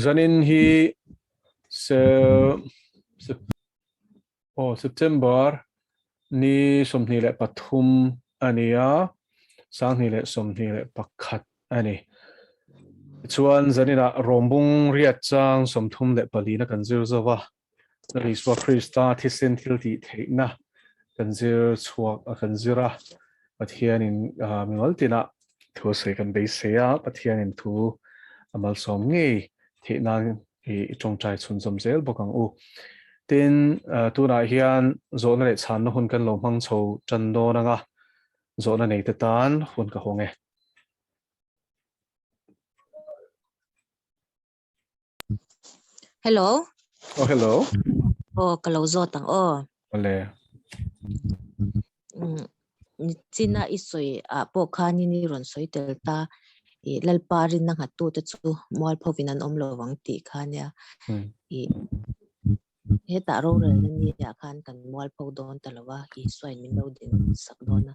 Zanin hi se aw September ni 23 a ni a, 2021 a ni. Tichuan zaninah Rawmbung riat chang 34 na kan zir zo va, Lal Isua Krista thisen thil tih theihna kan zir chhuak a kan zir a, Pathianin mimal tinah thu a sawi kan beisei a, Pathianin thu a malsawm ngei theih nan i tawngtai chhunzawm zel bawk ang u. Tin, tunah hian zawhna leh chhanna hun kan lo hmang chho tan dawn ang a, zawhna neite tan hun ka hawng e. Hello. Oh, hello. Oh, ka lo zawt ang aw. Ole. Mm, china i sawi ah pawh khanin i rawn sawi tel ta i lalpa rinna nghattu te chu mualphovin an awm lo ang tih kha nia. I hetah rorelna ni ah khan kan mualpho dawn ta lo a, Isua in min lo din sak dawn a.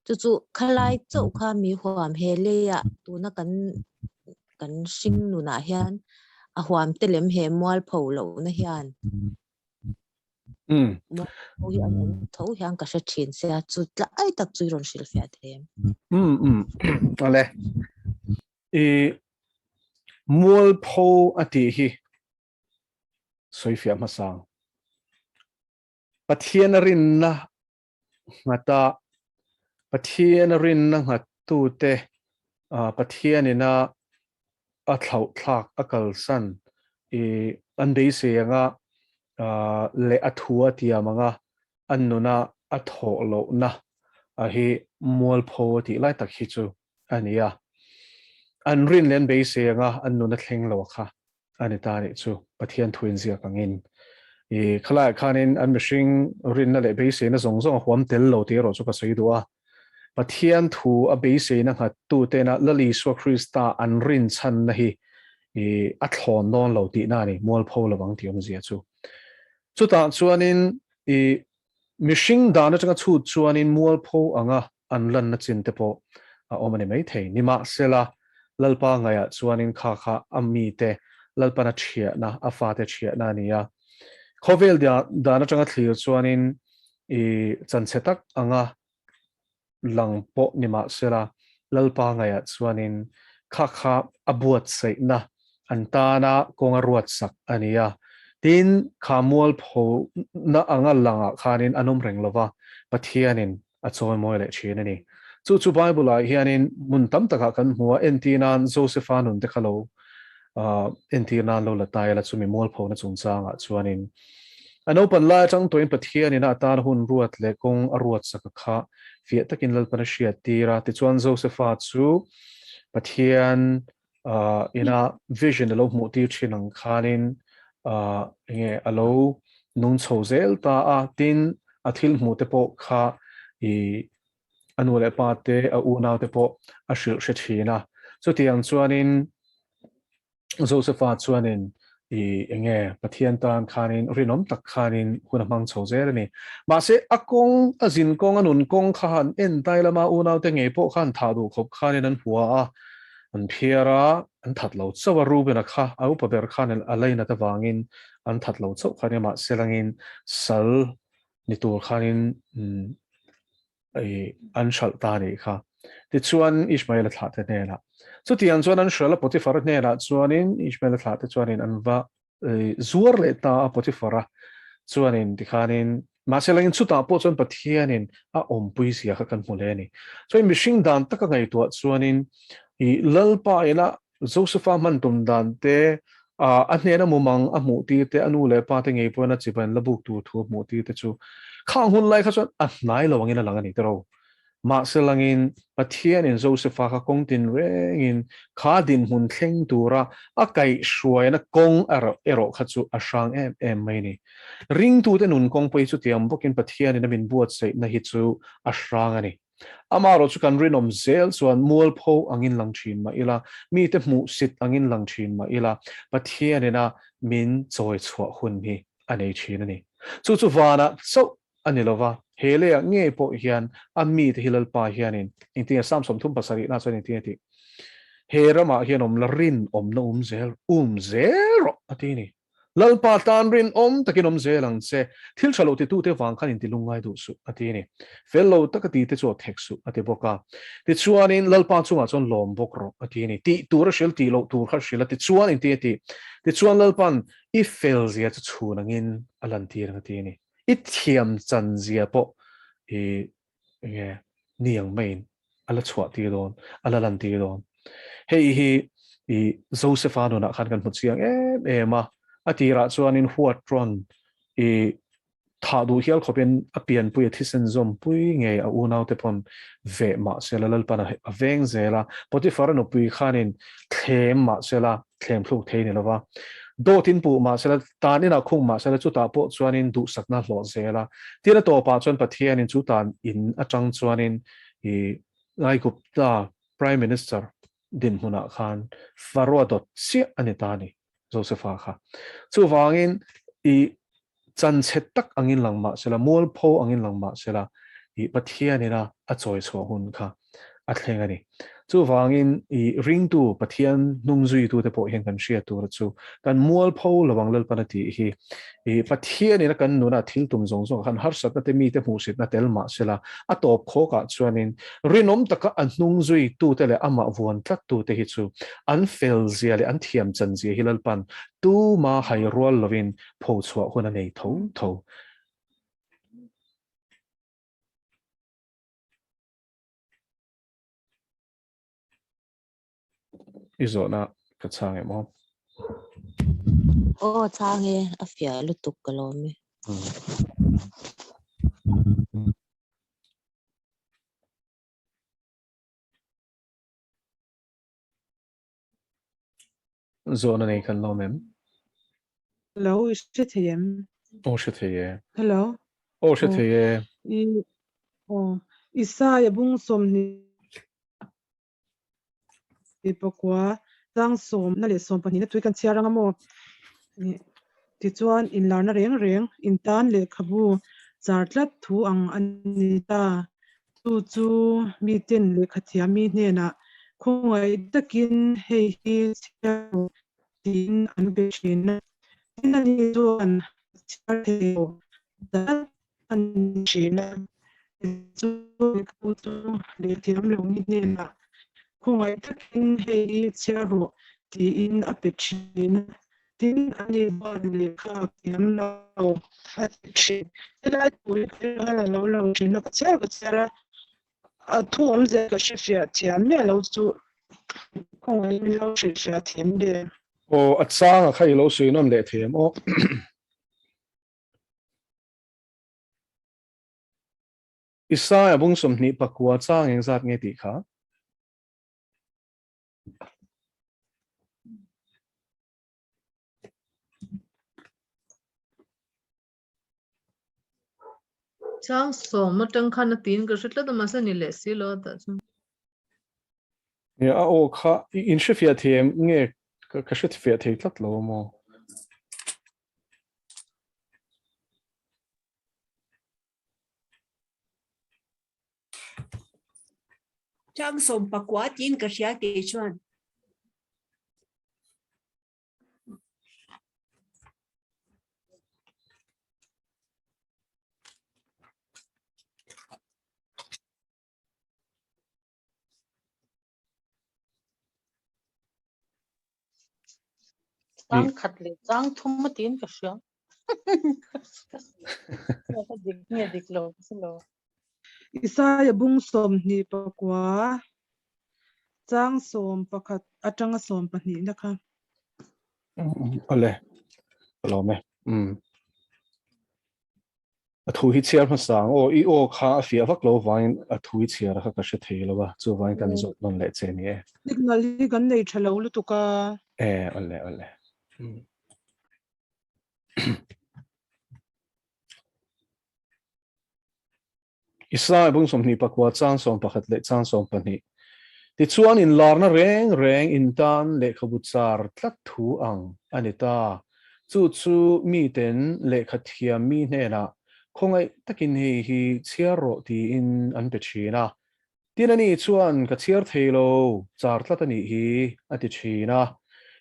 Chu chu khalai chauh kha mi huam he leiah tuna kan kan hring nunah hian a huam te lem he mualpho lohna hian mualpho hi an awm tho hian ka hre thin sia chu tlai tak chu i rawn hrilhfiah thei em? Awle. I mualpho a tih hi sawifiah hmasa ang. Pathian a rinna nghata Pathian a rinna nghattute Pathianina a thlauhthlak a kalsan i an beisei anga leh a thu a tiam anga an nuna a thawh lohna a hi mualpho a tih lai tak hi chu a ni a. An rin leh an beisei anga an nuna thleng lo kha a ni ta nih chu Pathian thu inziak angin. I khalaiah khanin an mihring rinna leh beiseina zawng zawng a huam tel lo tih erawh chu ka sawi duh a. Pathian thu a beiseina nghattu tena Lal Isua Krista an rinchhanna hi i a thlawn dawn lo tihna a ni, mualpho lovang tih awmzia chu. Chutah chuanin i mihring dan atanga chhut chuanin mualpho anga an lanna chin te pawh a awm a ni maithei. Nimahsela, Lalpa ngaihah chuanin kha kha a mite Lalpana thiahna, a fate thiahna a ni a. Khawvel dan atanga thlir chuanin i chanchhe tak anga lang pawh nimahsela, Lalpa ngaihah chuanin kha kha a buatsaihna, an tana kawnga ruatsak a ni a. Tin, kha mualphona anga langah khanin an awm reng lova, Pathianin a chawimawi leh thin a ni. Chu chu Bible-ah hianin hmun tam takah kan hmu a, entir nan Joseph-a nun te kha lo entir nan lo la ta ila chumi mualphona chungchangah chuanin a naupan lai atang tawhin Pathianin a atan hun ruat leh kawng a ruatsak a kha fiah takin Lalpan a hriat tir a. Tichuan Joseph-a chu Pathian ina vision a lo hmuh tir thin ang khanin enge a lo nung chho zel ta a, tin a thil hmuh te pawh kha i a nu leh pa te a unau te pawh a hrilh hre thin a. Chutiang chuanin Josepha chuanin i enge Pathian tan khanin rinawm tak khanin hun a hmang chho zel a ni. Mahse a kawng a zin kawng a nun kawng kha han en tai lama unau te ngei pawh khan thah duh khawp khanin an hua a, an phiar a, an that lo chauh a, Reuben-a kha a upa ber khan a lainat avangin an that lo chauh kha nia mahse langin sal ni tur khanin an hralh ta a nih kha. Tichuan Ishmael-a thlah te hnenah chutiang chuan an hralh a, Potiphar-a hnenah chuanin Ishmael-a thlah te chuanin an va zuar leh ta a Potiphar-a chuanin tikhanin mahse langin chutah pawh chuan Pathianin a awmpui zia kha kan hmu hle a ni. Chuan mihring dan taka ngaihtuah chuanin i Lalpa ina Josepha hman tum dan te, a hnena mumang a hmuh tir te, a nu leh pa te ngei pawhin a chibai an la buk tur thu a hmuh tir te chu khang hun lai kha chuan a hnai lo angin a lang a ni tiraw. Mahse langin Pathianin Josepha kha kawng tin rengin kha dinhmun thleng tura a kaihhruaina kawng erawh kha chu a hrang em em mai a ni. Ringtute nun kawng pawh hi chutiang bawkin Pathianin a min buatsaihna hi chu a hrang a ni. Amaherawh chu kan rinawm zel chuan mualpho angin lang thin mah ila, mite hmuhsit angin lang thin mah ila, Pathianina min chawi chhuah hun hi a nei thin a ni. Chu chu vanah chauh a ni lova, he leiah ngei pawh hian a mite hi Lalpa hianin engtin nge Psalm 37 na chuan engtin nge tih? He ramah hian awm la rinawmna um zel um zel rawh a ti a ni. Lalpa tan rinawm takin awm zel ang che, thil tha lo titute vang khan inti lungngai duh suh a ti a ni. Fel lo taka tite chu aw thek suh a ti bawk a. Tichuanin Lalpa chungah chuan lawm bawk rawh a ti a ni. Tih tur a hril tih loh tur kha a hril a, tichuan inti a ti. Tichuan Lalpa'n i fel zia chu chhun angin a lantir ang a ti a ni. I thiam chan zia pawh i enge ni ang maiin a la chhuah tir dawn, a la lan tir dawn. Hei hi i Joseph-a nunah khan kan hmu chiang em em a, a tirah chuanin huat rawn i thah duh hial khawpin a pianpui a thisen zawmpui ngei a unaute pawn veh mah sela Lalpan a veng zel a, Potiphar-a nupui khanin thlem mah sela thlem thluk thei ni lova, dawtin puh mah sela, tan inah khung mah sela chutah pawh chuanin duhsakna hlawh zel a. Tin a tawpah chuan Pathianin chu tan in atang chuanin i Aigupta Prime Minister dinhmunah khan Pharaoh dawt chiah a ni ta a ni, Josepha kha. Chuvangin i chanchhe tak angin lang mah sela, mualpho angin lang mah sela, i Pathianin a a chawi chhuah hun kha a thleng a ni. Chuvangin i ringtu Pathian hnung zuitute pawh hian kan hriat tur chu kan mualpho lo ang Lalpan a tih hi. I Pathianin a kan nuna thil tum zawng zawng khan harsatna te mite hmuhsitna tel mah sela, a tawp khawkah chuanin rinawm taka a hnung zuitute leh amah vuan tlattute hi chu an felzia leh an thiam chanzia hi Lalpan tuma hai rual lovin pho chhuah hun a nei tho tho. I zawhna ka chhang em aw? Aw chhang e, a fiah lutuk ka lawm e. Zawhna nei kan lawm em? Hello, i hre thei em? Aw hre thei e. Hello. Aw hre thei e. I aw Isaiah bung 20 pakua chang 10 leh 12 na tui kan chhiar anga maw? Tichuan inlarna reng reng intan lehkhabu char tlat thu ang a ni ta. Chu chu miten lehkhathiam mi hnenah khawngaih takin hei hi chhiar rawh tiin an pe thin a. Tin ani chuan a chhiar thei lo tlat a ni thin a. Chu lehkhabu chu lehkhathiam lo mi hnenah khawngaih takin hei hi chhiar rawh tiin a pe thin a. Tin, ani chuan lehkha thiam lo a ti thin. Helai thu hi ka rilru a lo lang thin a, ka chhiar ka chhiar a, a thu awmzia ka hre fiah thiam miah lo chu khawngaih min lo hrilh fiah thiam ve. Aw, a changa kha i lo sawi nawn leh thei em aw. Isaiah bung 29 chang engzat nge tih kha? Chang sawm atang khan a tiin ka hre tlat a mahse ni leh si lo a tah chuan. Nia a aw kha in hre fiah thei em nge ka hre fiah thei tlat lo a maw. Chang 19 tiin ka hria kei chuan. Chang khat leh chang thum a tiin ka hria. Ka dik nge dik lo ka hre lo. Isaiah bung 29 chang 11 atanga 12 na kha. Awle, ka lawm e. A thu hi chhiar hmasa ang aw, i aw kha a fiah vak lo vangin a thu i chhiar kha ka hre thei lo a, chuvangin kan zawt nawn leh che ni e. Signal hi kan nei tha lo lutuk a. E, awle awle. Isaiah bung 29 chang 11 leh chang 12. Tichuan inlarna reng reng intan lehkhabu char tlat thu ang a ni ta. Chu chu miten lehkha thiam mi hnenah khawngaih takin hei hi chhiar rawh tiin an pe thin a. Tin ani chuan ka chhiar thei lo, char tlat a nih hi, a ti thin a.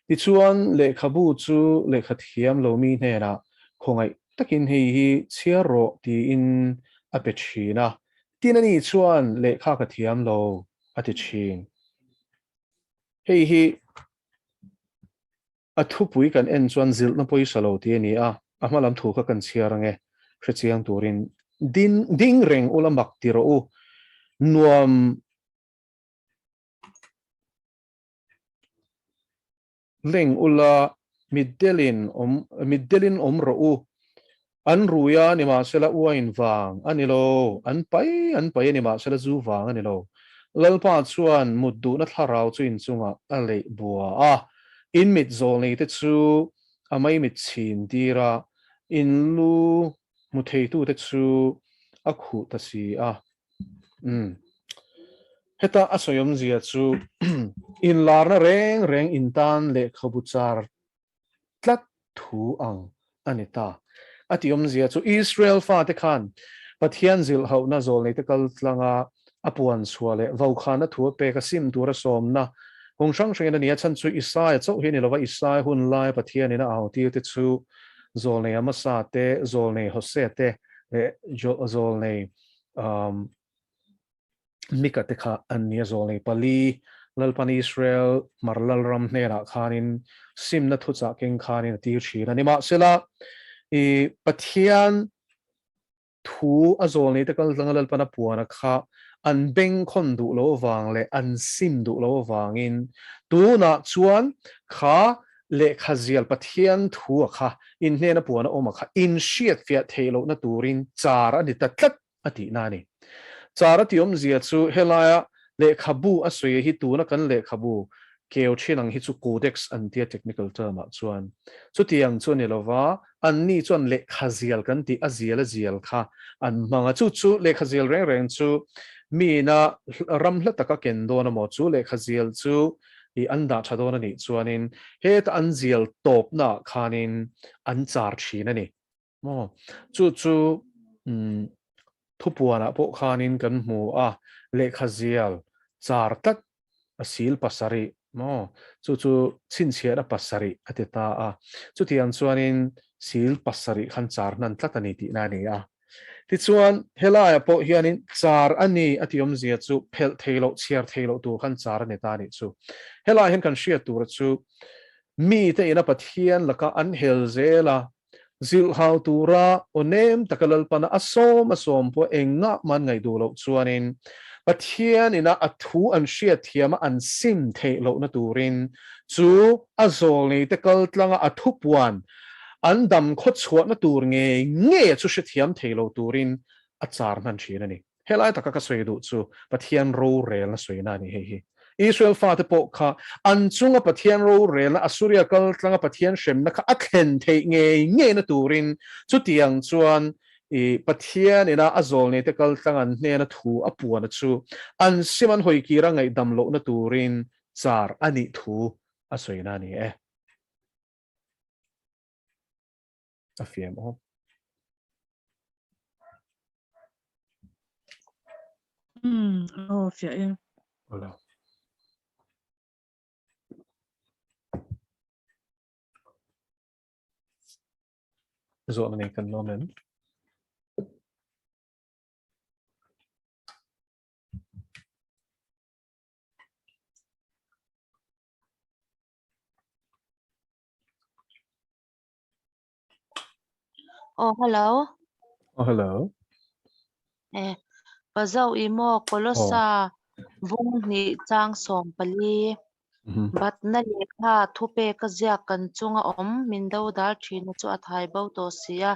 Tichuan lehkhabu chu lehkha thiam lo mi hnenah khawngaih takin hei hi chhiar rawh tiin a pe thin a. Tin ani chuan lehkha ka thiam lo, a ti thin. Hei hi A thupui kan en chuan zilhna pawisa lo tih a ni a, a hma lam thu kha kan chhiar ange, hrechiang turin din ding reng ula mak ti rawh u, nuam leng ula mitdelin awm mitdelin awm rawh u, an rui a nimahsela uain vang a ni lo, an pai an pai a nimahsela zu vang a ni lo. Lalpa chuan mut duhna thlarau chu inchungah a leih bua a, in mit zawlneite chu a maimit chhin tir a, in lu hmu theitute chu a khuh ta si a. Umm. Heta a sawi awmzia chu inlarna reng reng intan lehkhabu char tlat thu ang a ni ta. A tih awmzia chu Israel fate khan Pathian zilhhauhna zawlneite kal tlanga a puan chhuah leh vaukhana thu a pek a sim tura sawmna kawng hrang hrangin a ni a chhan chu Isaia chauh hi a ni lova Isaia hun laia Pathianin a autir te chu zawlnei Amasa te, zawlnei Hosea te leh zawlnei Mika te kha an ni a zawlnei pali Lalpan Israel hmar lalram hnenah khanin simna thuchah keng khanin a tir thin a. Nimahsela, i Pathian thu a zawlnei te kal tlanga Lalpan a puana kha an bengkhawn duh lo avang leh an sim duh lo avangin tunah chuan kha lehkha zial Pathian thu a kha in hnena puana awm a kha in hriatfiah theih lohna turin char a ni ta tlat a tihna a ni. Char a tih awmzia chu helaia lehkhabu a sawi hi tuna kan lehkhabu keu thin ang hi chu codex an tia technical term ah chuan. Chutiang chu a ni lova, anni chuan lehkha zial kan tih a zial a zial kha an hmang a. Chu chu lehkha zial reng reng chu miina ram hla taka ken dawn amaw chu lehkha zial chu i an dah tha dawn a nih chuanin heta an zial tawpna ah khanin an char thin a ni. Maw? Chu chu thupuanah pawh khanin kan hmu a, lehkha zial char tlat a sil pasarih maw? Chu chu chhinchhiahna pasarih a ti ta a. Chutiang chuanin sil pasarih khan char hnan tlat a ni tihna a ni a. Tichuan, helaiah pawh hianin char a ni a tih awmzia chu phelh thei loh, chhiar thei loh tur khan char a ni ta a nih chu. Helaiah hian kan hriat tura chu mite ina Pathian laka an hel zel a, Zilhhau tura aw nem taka Lalpana a sawm a sawm pawh engngah man ngaih duh loh chuanin Pathian ina a thu an hriatthiama an sim theih lohna turin chu a zawlneite kal tlanga a thupuan an dam khawchhuahna tur ngei ngei a chu hrethiam thei lo turin a char hman thin a ni. Helai taka ka sawi duh chu Pathian rorelna sawina a ni hei hi. Israel fate pawh kha an chunga Pathian rorelna, Assuria kal tlanga Pathian hremna kha a thlen theih ngei ngeina turin chutiang chuan i Pathian ina a zawlneite kal tlang an hnena thu a puana chu an sim an hawi kira ngaihdam lohna turin char a nih thu a sawina a ni e. A fiam awm. Um, aw fiah e. Hola. Zawhna nei kan lawm em? Oh, hello. Oh, hello. Eh, pazau imo kolosa vung ni chang som pali. Batna lehkha thupe ka ziak kan chunga awm min do dal thina chu a thai bo tawh si a.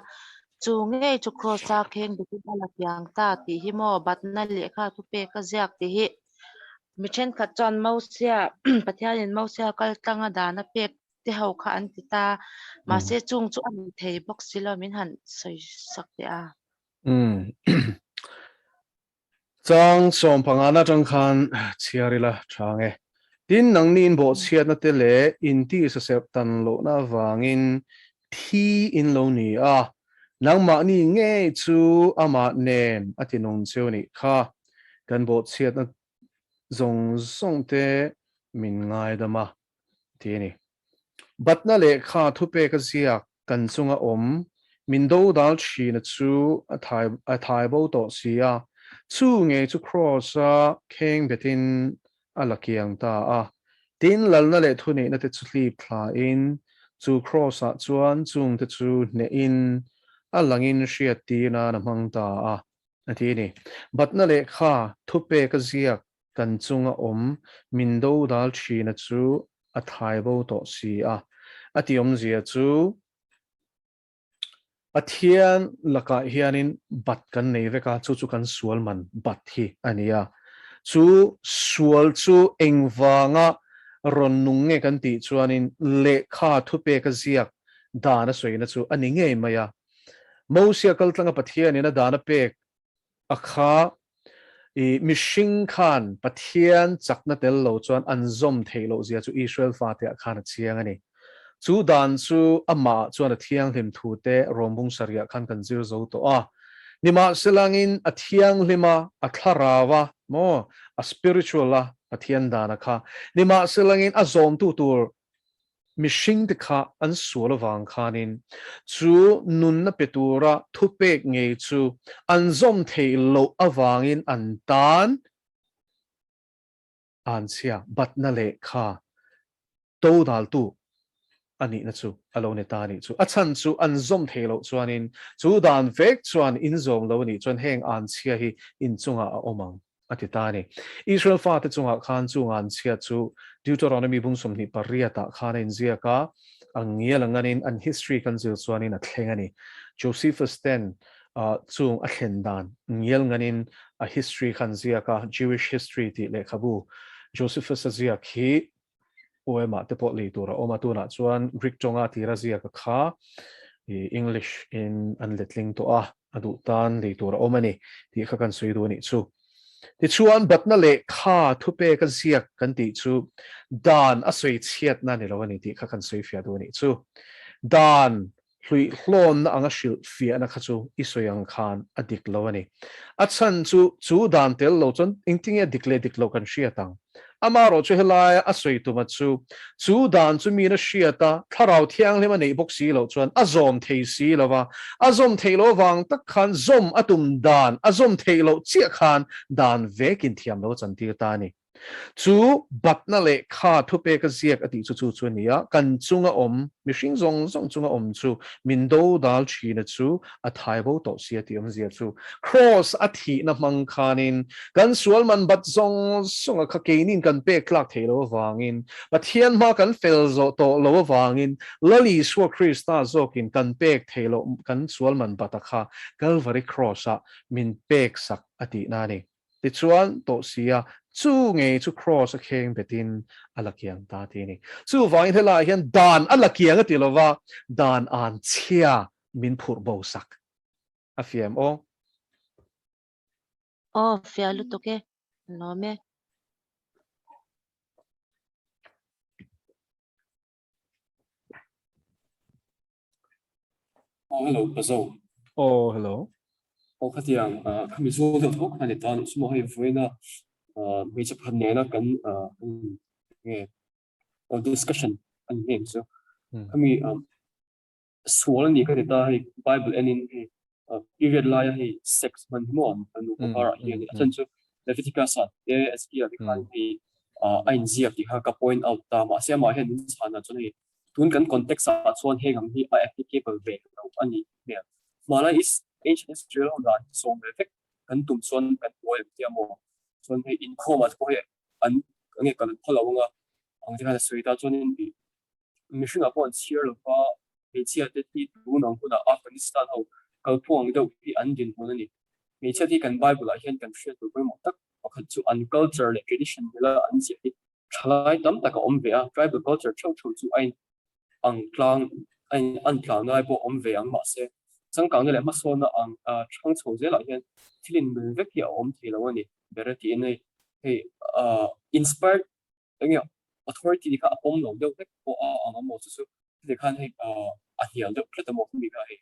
Chu ngei chu cross a kheng bikin a la kiang ta tih hi maw batna lehkha thupe ka ziak tih hi mi thenkhat chuan Mosia Pathianin Mosia kal tlanga dan a pek te ho kha an ti ta. Mahse chung chu a ni thei bawk si lo min han sawi sak teh a. Chang sawmpangana atang khan chhiar ila tha nge. Tin nangni in bawhchhiatna te leh in tisa serh tan lohna avangin thi in lo ni a, nangmahni ngei chu amah nen a ti nung cheu nih kha. Kan bawhchhiatna. zawng zawng te min ngaidam a, ti a ni. Batna lehkha thupek a ziak kan chunga awm min dodal thina chu a thai a thai bo tawh si a, chu ngei chu Kraws a kheng betin a la kiang ta a. Tin, lalna leh thuneihna te chu hlip thlain chu Kraws ah chuan chungte chu hnehin a langin hriattir nan a hmang ta a, a ti a ni. Batna lehkha thupek a ziak kan chunga awm min dodal thina chu a thai bo tawh si a. A ti awmzia chu Pathian lakah hianin bat kan nei vek a, chu chu kan sual man bat hi a ni a. Chu sual chu engvanga rawn nung nge kan tih chuanin lehkha thupeka ziak dan a sawina chu a ni ngei mai a. Mosia kaltlanga Pathianin a dan a pek a kha i mihring khan Pathian chakna tel lo chuan an zawm theih loh zia chu Israel fate ah khan a chiang a ni. Chu dan chu amah chuan a thianghlim thu te Rawmbung sarih khan kan zir zo tawh a. Nimahselangin a thianghlim a, a thlarau a, maw, a spiritual a Pathian dan a kha. Nimahselangin a zawmtu tur Mihringte kha an sual avang khanin chu nunna pe tura thupek ngei chu an zawm theih loh avangin an tan anchhia batna lehkha todaltu a nihna chu a lo ni ta a nih chu. A chhan chu an zawm theih loh chuanin chu dan vek chuan in zawm lo a nih chuan heng anchhia hi inchungah a awm ang. a ti ta a ni. Israel fate chungah khan chu nganchhia chu Deuteronomy bung 28 ah khan a inziak a, a ngial a nganin an history kan zir chuanin a thleng a ni. Josephus ten chung a thlen dan ngial nganin a history khan ziak a, Jewish history tih lehkhabu Josephus a ziak hi poem ah te pawh lei tur a awm a, tunah chuan Greek tawnga tira ziak a kha English in an letling tawh a, a duh tan lei tur a awm a ni tih kha kan sawi duh a nih chu. Tichuan batna lehkha thupek a ziak kan tih chu dan a sawi chhiatna a ni lo a ni tih kha kan sawi fiah duh a nih chu. Dan hluihlawnna anga hrilh fiahna kha chu i sawi ang khan a dik lo a ni. A chhan chu, chu dan tel lo chuan engtinge a dik leh dik lo kan hriat ang. Amaherawh chu helaia a sawi tuma chu, chu dan chu miin a hriat a, thlarau thianghlim a neih bawk si loh chuan a zawm thei si lo va, a zawm theih loh avang tak khan zawm a tum dan, a zawm theih loh chiah khan dan vekin thiam lo a chantir ta a ni. Chu batna lehkha thupeka ziak a tih chu chu chu a ni a, kan chunga awm, mihring zawng zawng chunga awm chu min do dal thina chu a thai bo tawh si a tih awmzia chu Kraws a thihna hmang khanin kan sual man bat zawng zawnga kha keinin kan pek tlak theih loh avangin Pathian hma kan fel zawh tawh loh avangin Lal Isua Krista zawkin kan pek theih loh kan sual man bata kha Kalvari Kraws-ah min pek sak a tihna a ni. Tichuan, tawh si a, chu ngei chu Kraws a kheng betin a la kiang ta ti a ni. Chuvangin helaiah hian dan a la kiang a ti lo va, dan an chhia min phurh bo sak a fiam aw. Aw, fiah lutuk e, lawm e. Oh, hello, Pazo. Oh, hello. Oh, khatiang, khami zual deuh tho khan ni ta ni chu maw hei vawiina hmeichhe pakhat nena kan nge discussion an ni em chu. Khami sual a ni ka ti ta hei Bible enin hei period laia hei sex hman hi maw an nupa karah hian a chhan chu Leviticus ah te Ezekiel te khan hei a inziak tih kha ka point out ta mahse amah hian min chhan ah chuan hei tun kan context ah chuan heng ang hi a applicable ve lo a nih hmel. Hmanlai is ancient Israel ho dan hi sawm ve vek kan tum chuan kan buai ang tia maw chuan hei inkhawm ah te pawh hei an nge kan pha lo anga ang te khan a sawi ta chuanin ih mihringah pawh an chhiar lo va hmeichhia te hi tun ang hunah Afghanistan ho kalphung ang deuh hi an dinhmun a ni. Hmeichhia te hi kan Bible ah hian kan hriat tur pawimawh tak pakhat chu an culture leh tradition mila an ziah hi thalai tam tak a awm ve a, tribal culture theuh theuh chu a in ang tlang a in an tlang lai pawh awm ve ang mahse changkangna leh hmasawnna ang thang chho zelah hian thil in mil vek hi a awm thei lo a ni ber a tiin hei hei inspired enge authority kha a pawm lo deuh vek pawh a ang a maw chu chu heti khan hei a hnial deuh tlat a maw khami kha hei.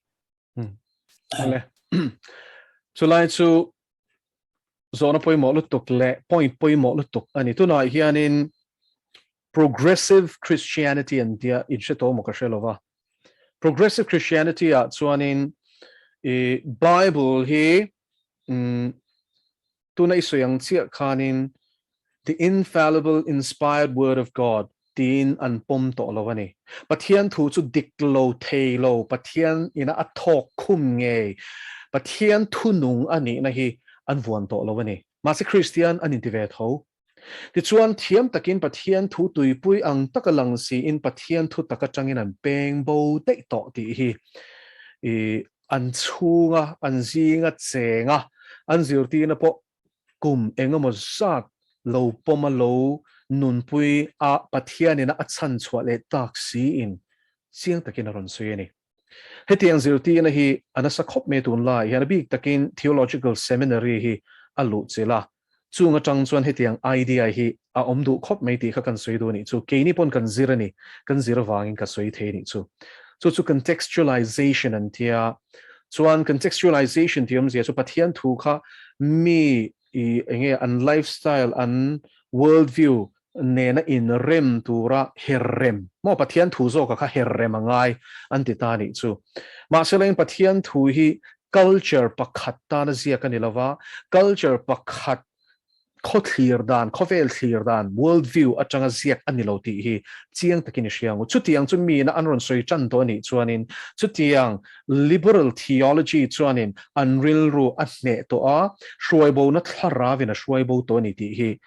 Chulai chu. Zawhna pawimawh lutuk leh point pawimawh lutuk a ni. Tunah hianin Progressive Christianity an tia in hre tawh maw ka hre lova. Progressive Christianity ah chuanin i Bible hi umm tuna i sawi ang chiah khanin the infallible inspired word of God tiin an pawm tawh lo a ni. Pathian thu chu dik lo thei lo, Pathian ina a thawk khum ngei, Pathian thunung a nihna hi an vuan tawh lo a ni. Mahse Kristian an inti ve tho. Tichuan, thiam takin Pathian thu tuipui ang taka lang siin Pathian thu tak atangin an peng bo daih tawh tih hi i an chhunga, an zinga chenga an zirtirna pawh kum engemaw zat lo pawma lo nunpui a Pathianina a chhan chhuah leh tak siin chiang takin a rawn sawi a ni. Hetiang zirtirna hi a nasa khawp mai tunlai hian a bik takin Theological Seminary hi a luh chilh a, chung atang chuan hetiang idea hi a awm duh khawp mai tih kha kan sawi duh a nih chu. Keini pawn kan zir a ni, kan zir avangin ka sawi thei a nih chu. Chu chu contextualization an tia, chuan contextualization tih awmzia chu Pathian thu kha mi i enge an lifestyle, an world view nena inrem tura herrem maw Pathian thu zawka kha herrem a ngai an ti ta nih chu. Mahse leng Pathian thu hi culture pakhat tana ziak a ni lova, culture pakhat khaw thlir dan, khawvel thlir dan, world view atanga ziak a ni lo tih hi chiang takin i hria ang u. Chutiang chu miin an rawn sawi tan tawh a nih chuanin chutiang liberal theology chuanin an rilru a hneh tawh a, hruaibona thlarauin a hruaibo tawh a ni tih hi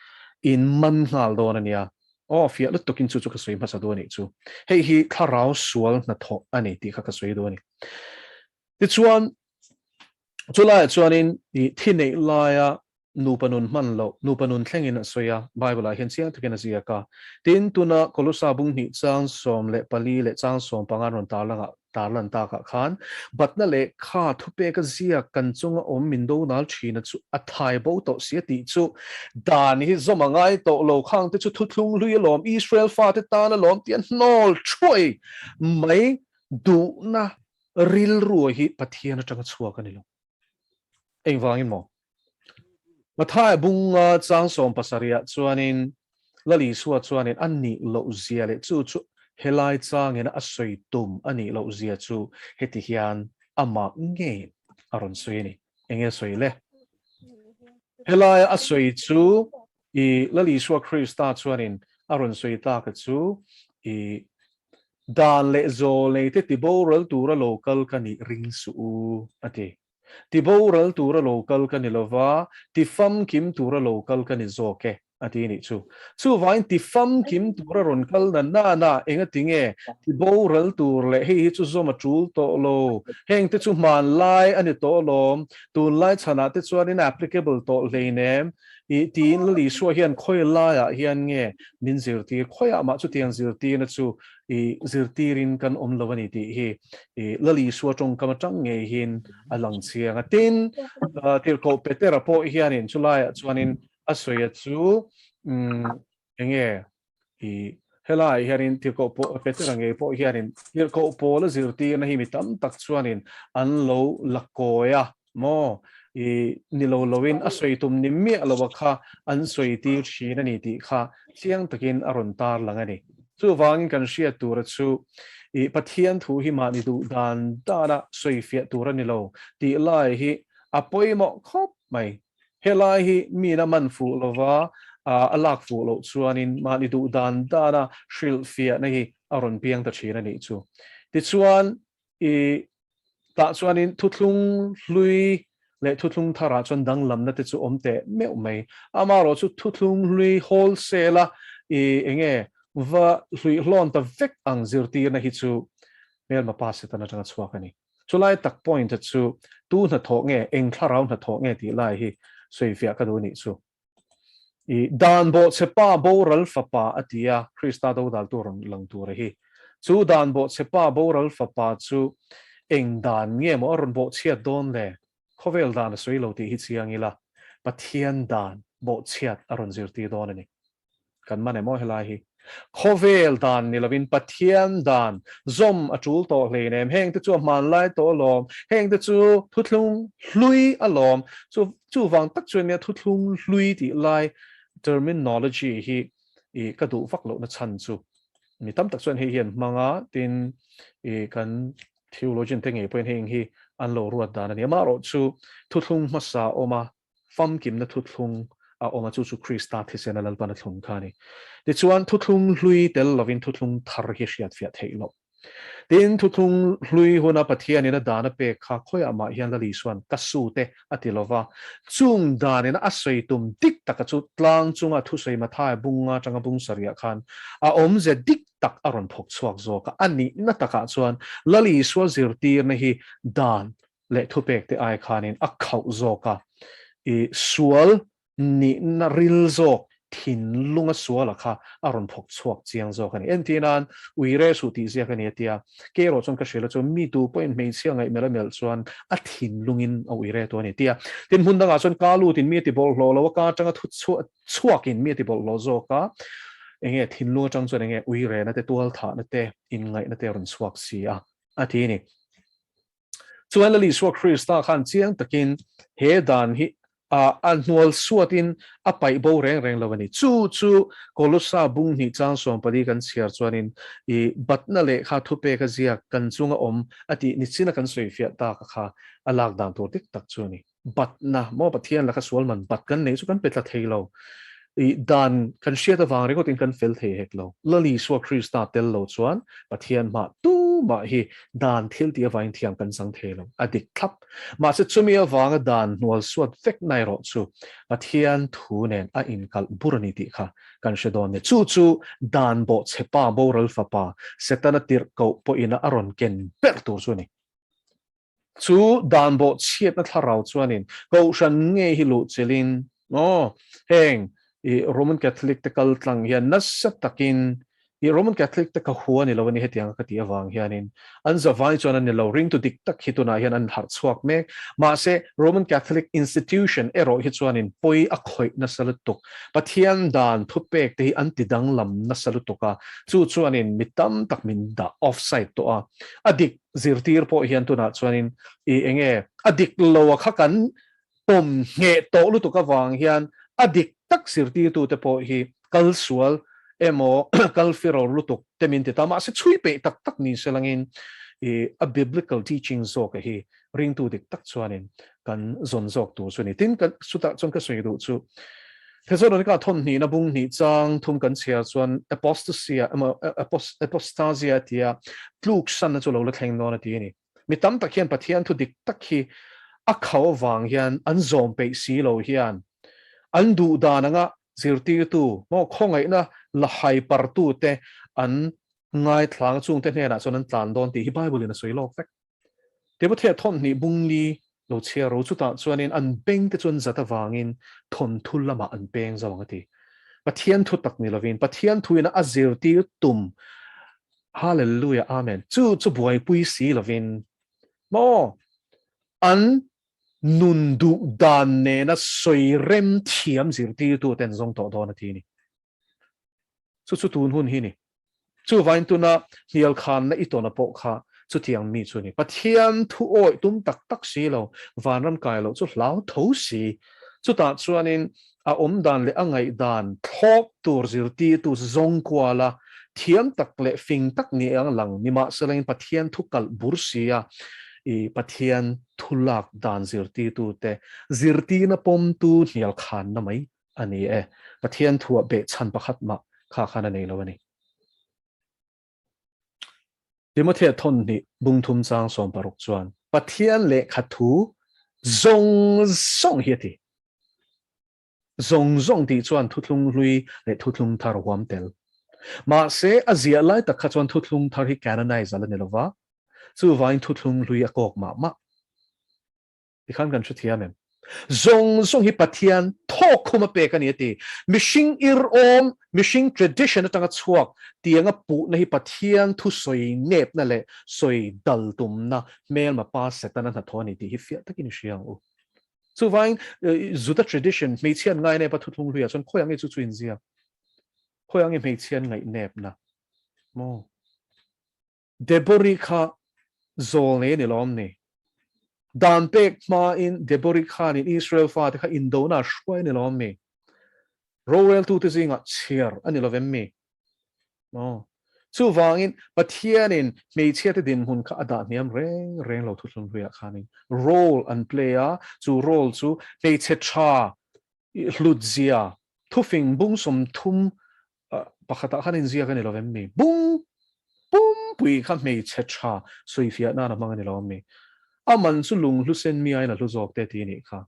in man nghal dawn a nia. Aw, fiah lutukin chu chu ka sawi hmasa duh a nih chu. Hei hi thlarau sual hnathawh a ni tih kha ka sawi duh a ni. Tichuan, chulaiah chuanin i thi neih laia nupa nun hman loh, nupa nun thlengin a sawi a, Bible-ah hian chiang takin a ziak a. Tin, tuna Kolosa bung hnih chang 14 leh chang 15 rawn tarlangah tarlan takah khan batna leh kha thupeka ziak kan chunga awm min do nal thina chu a thai bo tawh si a tih chu dan hi zawm a ngai tawh lo khang te chu thuthlung hlui alawm Israel fate tan alawm tih a hnawl thuai mai duhna rilru hi Pathian atanga chhuak a ni lo. Engvangin maw? Mathai bunga chang 70 ah chuanin Lal Isua chuanin a nih loh zia leh chu chu helai changin a sawi tum a nih loh zia chu heti hian amah ngei a rawn sawi a ni. Enge sawi le? Helaia a sawi chu i Lal Isua Krista chuanin a rawn sawi tak a chu i dan leh zawl nei te tiboral tura lo kal ka nih ring suh u a ti. Tiboral tura lo kal ka ni lova, tifamkim tura lo kal ka ni zawk e, a ti nih chu. Chuvangin tifamkim tura rawn kal na na na engati nge tiboral tur leh hei hi chu zawm a tul tawh lo, heng te chu hmanlai a ni tawh alawm, tunlai chhanah te chuanin a applicable tawh hleinem, I tiin Lal Isua hian khawi laiah hian nge min zirtir, khawiah mah chutiang zirtirna chu i zirtirin kan awm lo a ni tih hi i Lal Isua tawngkam atang ngeihin a lang chiang a. Tin, Tirhkoh Petera pawh hianin chulaiah chuanin a sawi a chu enge i helaiah hianin Tirhkoh Petera ngei pawh hianin Tirhkoh Paula zirtirna hi mi tam tak chuanin an lo la kawi a maw i ni lo loin a sawi tum ni miah lo a kha an sawi tir thin a ni tih kha chiang takin a rawn tar lang a ni. Chuvangin kan hriat tura chu i Pathian thu hi mahni duh dan dana sawi fiah tur a ni lo tih lai hi a pawimawh khawp mai. Helai hi min a man fuh lova a lak fuh loh chuanin mahni duh dan dana hrilh fiahna hi a rawn piang ta thin a nih chu. Tichuan i Tah chuanin thuthlung hlui leh thuthlung tharah chuan danglamna te chu awm teh meuh mai. Amaherawh chu thuthlung hlui wholesale a i enge va hluihlawn ta vek ang zirtirna hi chu hmelma pa Satan atanga chhuak a ni. Chulai tak point a chu tu hnathawh nge, eng thlarau hnathawh nge tih lai hi sawifiah ka duh nih chu. I dan bawhchhe pa boral fapa a ti a, Krista dodal tu rawn lang tur a hi. Chu dan bawhchhe pa boral fapa chu eng dan nge maw a rawn bawhchhiat dawn le? Khawvel dan a sawi lo tih hi chiang ila, Pathian dan bawhchhiat a rawn zirtir dawn a ni. Kan man emaw helai hi. Khawvel dan ni lovin Pathian dan zawm a tul tawh hleinem. Heng te chu a hmanlai tawh alawm. Heng te chu thuthlung hlui alawm. Chu chuvang tak chuan nia thuthlung hlui tih lai terminology hi i ka duh vak lohna chhan chu mi tam tak chuan hei hian hmang a, tin i kan theologian te ngei pawhin heng hi an lo ruat dan a ni. Amaherawhchu thuthlung hmasa a awm a, famkimna thuthlung a awm a, chu chu Krista thisena Lalpan a thlung kha a ni. Tichuan, thuthlung hlui tel lovin thuthlung thar hi hriatfiah theih loh. Tin, thuthlung hlui huna Pathianin a dan a pek kha khawiah mah hian Lal Isuan ka su te a ti lova, chung danin a sawi tum dik taka chu tlang chunga thusawi Mathaia bunga atanga bung sarihah khan a awmze dik tak a rawn thawk chhuak zawk a, a nihna takah chuan Lal Isua zirtirna hi dan leh thupek te ai khanin a khauh zawk a, i sual nihna ril zawk thinlunga suala kha a rawn thawk chhuak chiang zawk a ni. Entir nan, ui re suh tih ziak a ni a tia, kei erawh chuan ka hrilh a chuan mi tu pawhin hmeichhia ngaih melh a melh chuan a thinlungin a ui re tu a ni tia. Tin, hmun dangah chuan ka lutin mi a ti bawlhhlawh lo a, ka atanga thu chhuakin mi a ti bawlhhlawh zawk a, enge thinlung atang chuan enge ui rena te, tualthahna te, inngaihna te a rawn chhuak si a, a ti a ni. Chuan Lal Isua Krista khan chiang takin he dan hi a hnual suatin a paih bo reng reng lo a ni. Chu chu Kolossa bung hnih chang 14 kan chhiar chuanin i batna lehkha thupek a ziak kan chunga awm a tih nichina kan sawifiah tak kha a lak dan tur dik tak chu a ni. Batna maw Pathian laka sual man bat kan neih chu kan pe tla thei lo. I dan kan hriat avang ringawtin kan fel thei hek lo. Lal Isua Krista tel lo chuan Pathian hmah tumah hi dan thil tih avangin thiam kan chang thei lo. A dik thlap. Mahse chumi avanga dan hnual suat vek na erawh chu Pathian thu nen a inkalh bur a ni tih kha kan hre dawn ni. Chu chu dan bawhchhe pa boral fapa Setana tirhkoh pawhin a rawn ken ber tur chu a ni. Chu dan bawhchhiatna thlarau chuanin Kohhran ngei hi luhchilhin, aw, heng i Roman Catholic te kal tlang hian nasa takin i Roman Catholic te ka hua ni lo a ni hetianga ka tih avang hianin an zavai chuan an ni lo, ringtu dik tak hi tunah hian an harh chhuak mek. Mahse, Roman Catholic institution erawh hi chuanin pawi a khawih nasa lutuk. Pathian dan thupek te hi an ti danglam nasa lutuk a, chu chuanin mi tam tak min dah offside tawh a, a dik Zirtir pawh hian tunah chuanin i enge a dik lo a kha kan pawm ngheh tawh lutuk avang hian a dik tak zirtirtute pawh hi kal sual emaw kal firawr lutuk te min ti ta. Mahse chhui peih tak tak ni se langin i a biblical teaching zawk a hi ringtu dik tak chuanin kan zawn zawk tur chu a ni. Tin, kan chutah chuan ka sawi duh chu Thesalonika thawn hnihna bung hnih chang thum kan chhiar chuan apostasia emaw apostasia tia tluk sanna chu lo la thleng dawn a ti a ni. Mi tam tak hian Pathian thu dik tak hi a khau avang hian an zawm peih si lo hian an duh dan anga zirtirtu maw khawngaihna la hai partute an ngaithlang chungte hnenah chuan an tlan dawn tih hi Bible in a sawi lawk vek. Timothea thawmhnih bungli lo chhiar ro chutah chuanin an beng te chuan zat avangin thawnthu lamah an peng zo ang a ti. Pathian thu tak ni lovin Pathian thuin a zirtir tum Hallelujah Amen chu chu buaipui si lovin maw an nun duh dan nena sawi rem thiam zirtirtu ten zawng tawh dawn a ti ni. Chu chu tun hun hi ni. Chuvain tuna hnial khanna i tawna pawh kha chutiang mi chu ni. Pathian thu awih tum tak tak si lo, vanram kai loh chu hlau tho si. Chutah chuanin a awm dan leh a ngaih dan thlawp tur zirtirtu zawng kuala thiam tak leh fing tak ni ang lang nimahselain Pathian thu kalh bur sia i Pathian thu lak dan zirtirtute zirtirna pawmtu hnial khanna mai a ni e. Pathian thuah behchhan pakhat mah kha khan a nei lo a ni. Timothea thawn hnih bung thum chang 16 chuan Pathian lehkha thu zawng zawng hi a ti. Zawng zawng tih chuan thuthlung hlui leh thuthlung thar huam tel. Mahse, a ziah lai tak kha chuan thuthlung thar hi canonize a la ni lo va, chuvangin thuthlung hlui a kawk mah mah. Tikhan kan hrethiam em? Zawng zawng hi Pathian thawk khum a pek a ni a ti. Mihring ir awm, mihring tradition atanga chhuak tianga puhna hi Pathian thu sawi nepna leh sawi dal tumna hmelma pa Setana hnathawh a ni tih hi fiah takin i hria ang u. Chuvangin Juda tradition hmeichhiat ngai nepa thuthlung hluiah chuan khawiah nge chu chu inziak? Khawi ang i hmeichhia an ngaih nep na maw? Debori kha zawl nei a ni lawm ni? Dan pek hmain Debori khanin Israel fate kha indona a hruai a ni lawm mi? Roreltute zingah chhiar a ni lovem mi? Maw? Chuvangin Pathianin hmeichhiate dinhmun kha a dah hniam reng reng lo thuthlung hluiah khanin role an play a, chu role chu hmeichhe tha hlutzia thufing bung 30 pakhatah khan inziak a ni lo em mi? Bung pumpui kha hmeichhe tha sawifiah nan a hmang a ni lo em mi? A man chu lung hlu sen mi aiin a hlu zawk te ti a nih kha.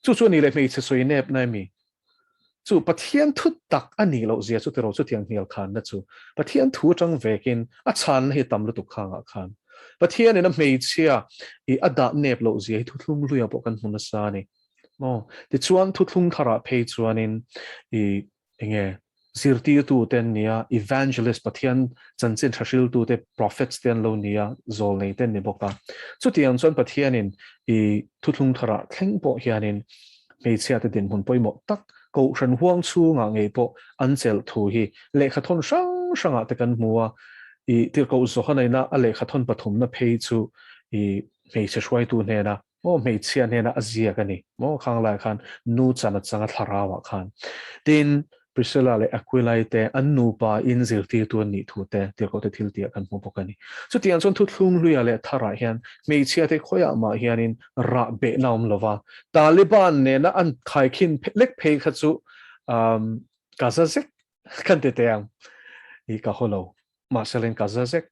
Chu chu a nih leh hmeichhe sawi nep na em mi? Chu Pathian thu tak a nih loh zia chu tiraw chutiang hnial khanna chu Pathian thu atang vekin a chhanna hi tam lutuk khangah khan Pathianin a hmeichhia i a dah nep loh zia hi thuthlung hluiah pawh kan hmu nasa a ni. Maw? Tichuan thuthlung tharah phei chuanin i enge zirtirtu te an nia, evangelist Pathian chanchin tha hriltu te, prophets te an lo nia, zawlnei te an ni bawk a. Chutiang chuan Pathianin i thuthlung tharah thleng pawh hianin hmeichhia te dinhmun pawimawh tak Kohhran huang chhungah ngei pawh an chelh thu hi lehkhathawn hrang hrangah te kan hmu a. I tirhkoh Johanaina a lehkhathawn pathumna phei chu i hmeichhe hruaitu hnena Maw hmeichhia hnena a ziak a ni maw khang laiah khan nu chan a chang a thlarauah khan. Tin, Priscilla leh Aquila-i te an nupa in zirtirtu an nih thu te tirhkoh te thil tihah kan hmu bawk a ni. Chutiang chuan thuthlung hluiah leh tharah hian hmeichhia te khawiah mah hianin rah behna a awm lo va, Taliban nena an khaikhin lek phei kha chu umm ka za zek kan ti teh ang i ka haw lo. Mahselain ka za zek.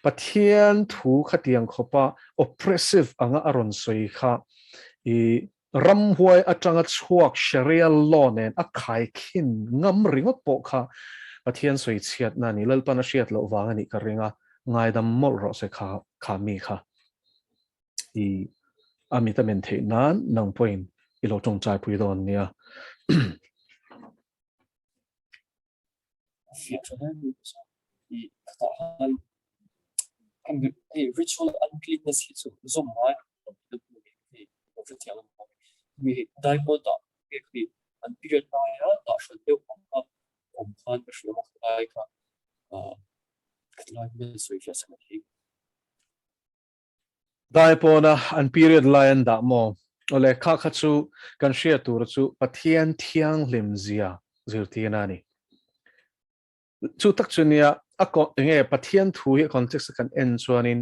Pathian thu khatiang khawpa oppressive anga a rawn sawi kha i ramhuai atanga chhuak Sharia law nen a khaikhin ngam ringawt pawh kha Pathian sawi chhiatna a ni. Lalpan a hriat loh vang a nih ka ring a, ngaidam mawlh rawh se kha kha mi kha. I a mit a men theih nan nang pawhin i lo tawngtai pui dawn nia. A fiah tha hle mai chu i khatah han kan hei ritual uncleanness hi chu zawm ngai hei lo hrethiam ang mai mi hei daipawl dah nge khi an period laia dah hran deuh ang kha awm khan ka hria a khatlai kha khatlai hmel sawi fiah sak a ni. Daipawna an period lai an dah maw? Awle, kha kha chu kan hriat tur chu Pathian thianghlim zia zirtirna a ni. Chu tak chu nia, a ko, enge Pathian thu hi a context a kan en chuanin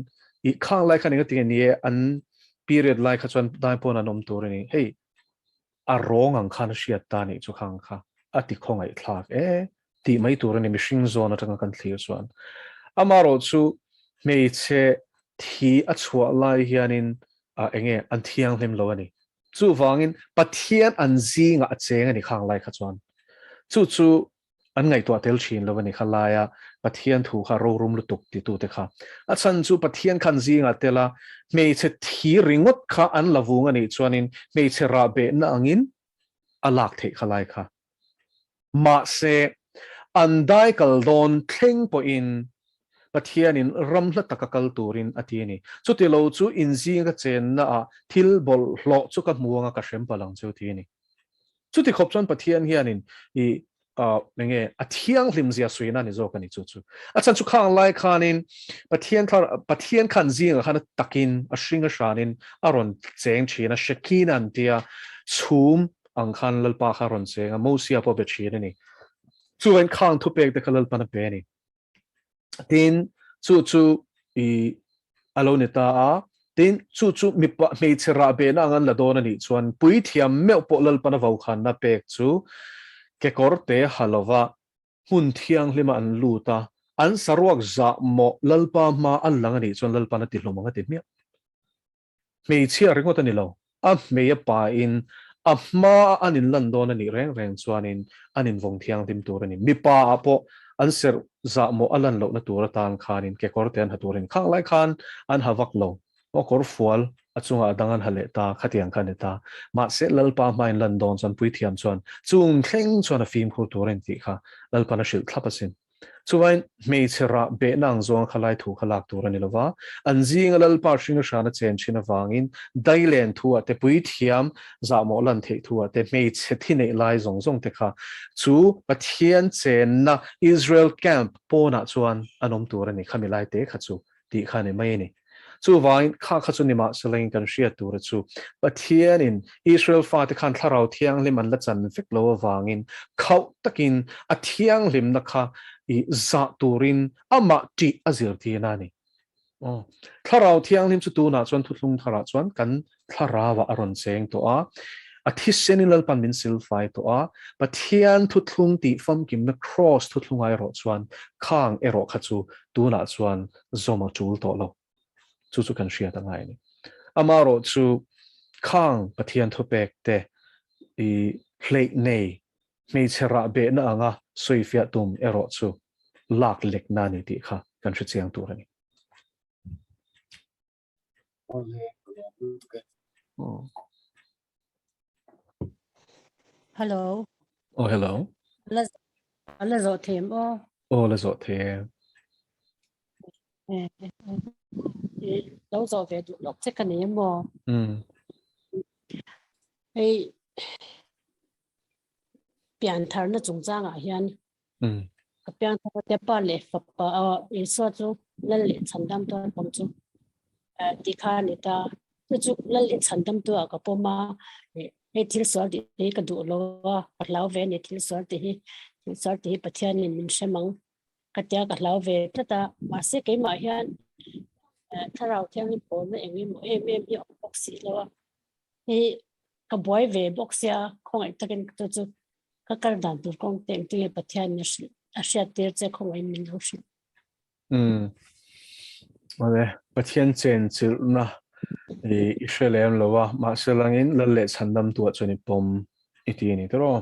i khang lai khan enga tinge ni e an period lai kha chuan Daipawna an awm tur a ni. Hei, a rawng ang khan a hriat ta nih chu khang kha a ti khawngaihthlak e tih mai tur a ni mihring zawn atanga kan thlir chuan. Amaherawh chu hmeichhe thi a chhuah lai hianin ah enge an thianghlim lo a ni. Chuvangin Pathian an zingah a cheng a ni khang lai kha chuan. Chu chu an ngaihtuah tel thin lo a ni kha laia Pathian thu kha rorum lutuk titute kha. A chhan chu Pathian khan zingah tela hmeichhe thi ringawt kha an la vung a nih chuanin hmeichhe rah behna angin a lak theih kha lai kha. Mahse, an dai kal dawn thleng pawhin Pathianin ram hla taka kal turin a ti a ni. Chuti lo chu inzinga chennaah thil bawlhhlawh chu ka hmu anga ka hrem palh ang chu ti a ni. Chuti khawp chuan Pathian hianin i enge a thianghlim zia suina ni zawk a ni chu chu. A chhan chu khang lai khanin Pathian thlar Pathian khan zingah khan a takin a hring a hranin a rawn cheng thin a, Shekinah an tia chhum ang khan Lalpa kha a rawn cheng a, Mosia pawh a be thin a ni. Chuvain khang thupek te kha Lalpan a pe a ni. Tin, chu chu i a lo ni ta a, tin, chu chu mipa hmeichhe rah behna ang an la dawn a nih chuan puithiam meuh pawh Lalpana vokhanna pek chu kekawr te ha lova hmun thianghlima an lut a, an saruak zah mawh Lalpa hma a lang a nih chuan Lalpan a ti hlum ang a ti hmiah. Hmeichhia ringawt a ni lo, a hmei a pain a hmaa an inlan dawn a nih reng reng chuanin an invawng thianghlim tur a ni. Mipa ah pawh an serh zahmawh a lan lohna tur atan khanin kekawr te an ha tur a ni. Khang lai khan an ha vak lo, aw kawr fual a chungah a dang an ha leh ta, khatiang kha a ni ta. Mahse Lalpa hmaa inlan dawn chuan puithiam chuan chung thleng chuan a fimkhur tur a ni tih kha Lalpa'n a hrilh thlap asin. Chuvain hmeichhe rah behna ang zawng kha lai thu kha lak tur a ni lova, an zinga Lalpa hring hrana chen thin avangin dailen thu ah te, puithiam zahmawh lan theih thu ah te, hmeichhe thi neih lai zawng zawng te kha chu Pathian chenna Israel camp pawnah chuan an awm tur a ni, khami lai te kha chu tih kha a ni mai a ni. Chuvangin kha kha chu nimahselain kan hriat tura chu Pathianin Israel fate khan Thlarau Thianghlim an la chan vek lo avangin khauh takin a thianghlimna kha i zah turin amah tih a zirtirna a ni. Aw, Thlarau Thianghlim chu tunah chuan thuthlung tharah chuan kan thlarauah a rawn cheng tawh a, a thisenin Lalpan min silfai tawh a, Pathian thuthlung tih famkimna Kraws thuthlunga erawh chuan khang erawh kha chu tunah chuan zawm a tul tawh lo. Chu chu kan hriat a ngai a ni. Amaherawh chu khang Pathian thupek te i hleih nei hmeichhe rah behna anga sawifiah tum erawh chu lak lekna a ni tih kha kan hre chiang tur a ni. Hello. Oh, hello. La la zo them o. Oh, la zo them. Eh, lo zo ve du lok che ka ni mo. Hei pian thar na chungchang ah hian ka pian thar te pa leh fapa a Isua chu lal leh chhandam tu a pawm chu ti kha ni ta chu chu lal leh chhandam tu ah ka pawm a hei thil sual tih hi ka duh lo a ka hlau ve ni thil sual tih hi thil sual tih hi Pathian in min hrem ang ka tia ka hlau ve tlat a mahse keimah hian thlarau thianghlim pawlna eng emaw em em hi a awm bawk si lo a hei ka buai ve bawk sia khawngaih takin chu chu ka kal dan tur kawng te engtin nge Pathian in a hriat tir che khawngaih min lo hrilh. Awle, Pathian chen chilhna i i hre lem lo a, mahse langin lal leh chhandam tuah chuan i pawm i ti a ni tiraw.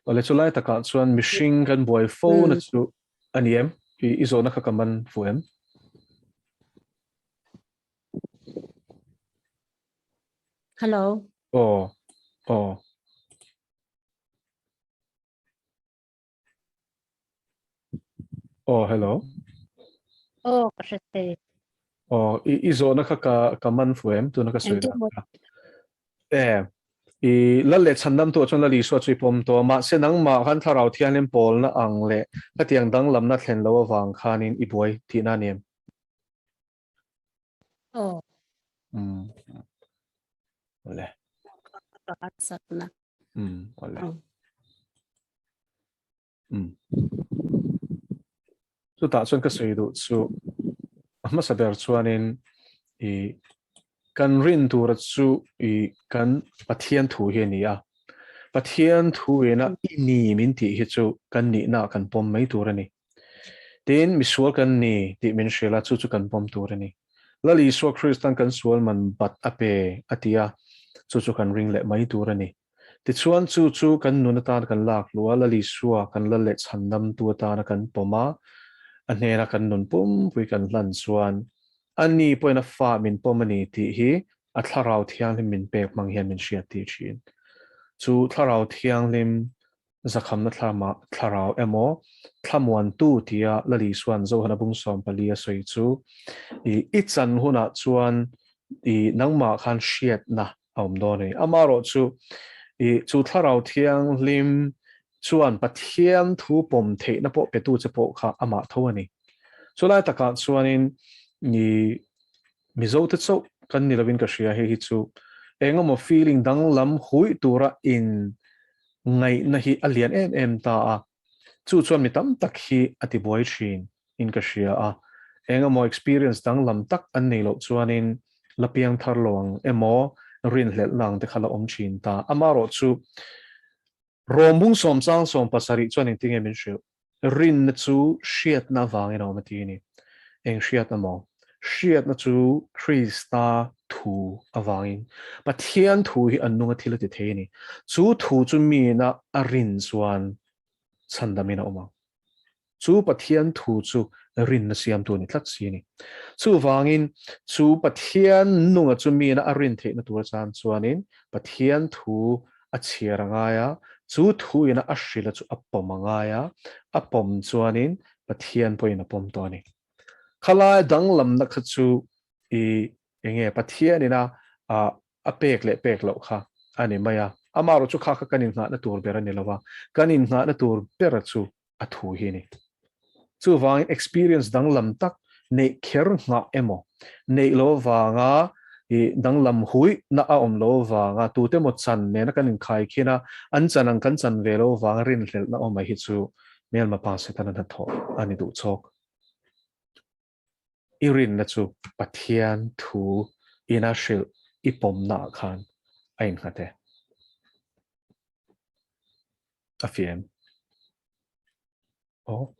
Awle, chulai takah chuan mihring kan buai fo na chu a ni em? I i zawhna kha ka man fu em? Hello. Aw, aw. Aw, hello. Aw, ka hre thei. Aw, i i zawhna kha ka ka man fu em? Tuna ka sawi dan kha. E, i lal leh chhandam tu ah chuan Lal Isua chu i pawm tawh a, mahse nangmah khan Thlarau Thianghlim pawlna ang leh khatiang danglamna thlen loh avang khanin i buai tihna a ni em? Aw. Awle. Sakna. Awle. Chutah chuan ka sawi duh chu a hmasa ber chuanin i kan rin tura chu i kan Pathian thu hi a ni a. Pathian thu ina i ni min tih hi chu kan nihna kan pawm mai tur a ni. Tin, misual kan ni tih min hrilh a, chu chu kan pawm tur a ni. Lal Isua Kristan kan sual man bat a pe a ti a, chu chu kan ring leh mai tur a ni. Tichuan, chu chu kan nun atan kan lak hlu a, Lal Isua kan lal leh chhandamtu atana kan pawm a, a hnena kan nun pumpui kan hlan chuan, ani pawhin a fa min pawm a ni tih hi a Thlarau Thianghlim min pek hmang hian min hriat tih thin. Chu Thlarau Thianghlim Zakhamna thlarma thlarau emaw thlamuantu tia Lal Isua'n Johana bung 14 a sawi chu i i chan hunah chuan i nangmah khan hriatna a awm dawn a ni. Amaherawh chu i chu thlarau thianghlim chuan Pathian thu pawm theihna pawh petu che pawh kha amah tho a ni. Chulai takah chuanin i Mizote chauh kan ni lovin ka hria hei hi chu engemaw feeling danglam huih tura in ngaihna hi a lian em em ta a, chu chuan mi tam tak hi a ti buai thin in ka hria a, engemaw experience danglam tak an nei loh chuanin la piang thar lo ang emaw rinhlelhna ang te kha la awm thin ta. Amaherawh chu Rawmbung sawmchang 17 chuan engtinge min hrilh? Rinna chu hriatna avangin a awm a ti a ni. Eng hriatna maw? Hriatna chu Krista thu avangin. Pathian thu hi a nunga thil a ti thei a ni. Chu thu chu miina a rin chuan chhandamin a awm ang. Chu Pathian thu chu rinna siamtu a ni tlat si a ni. Chuvangin chu Pathian nunga chu miina a rin theihna tur atan chuanin Pathian thu a chhiar a ngai a, chu thu ina a hrila chu a pawm a ngai a, a pawm chuanin Pathian pawhin a pawm tawh a ni. Khalai danglamna kha chu i enge Pathianina a pek leh pek loh kha a ni mai a. Amaherawh chu kha kha kan innghahna tur ber a ni lo va, kan innghahna tur bera chu a thu hi a ni. Chuvangin experience danglam tak neih kher nghah emaw, neih lo avanga i danglam huihna a awm lo avanga tute emaw chan nena kan inkhai khin a, an chan ang kan chan ve lo avanga rinhlelhna awm mai hi chu hmelma pa Setana hnathawh a ni duh chawk. I rinna chu Pathian thu ina hrilh i pawmna ah khan a innghat e. A fiam. Aw.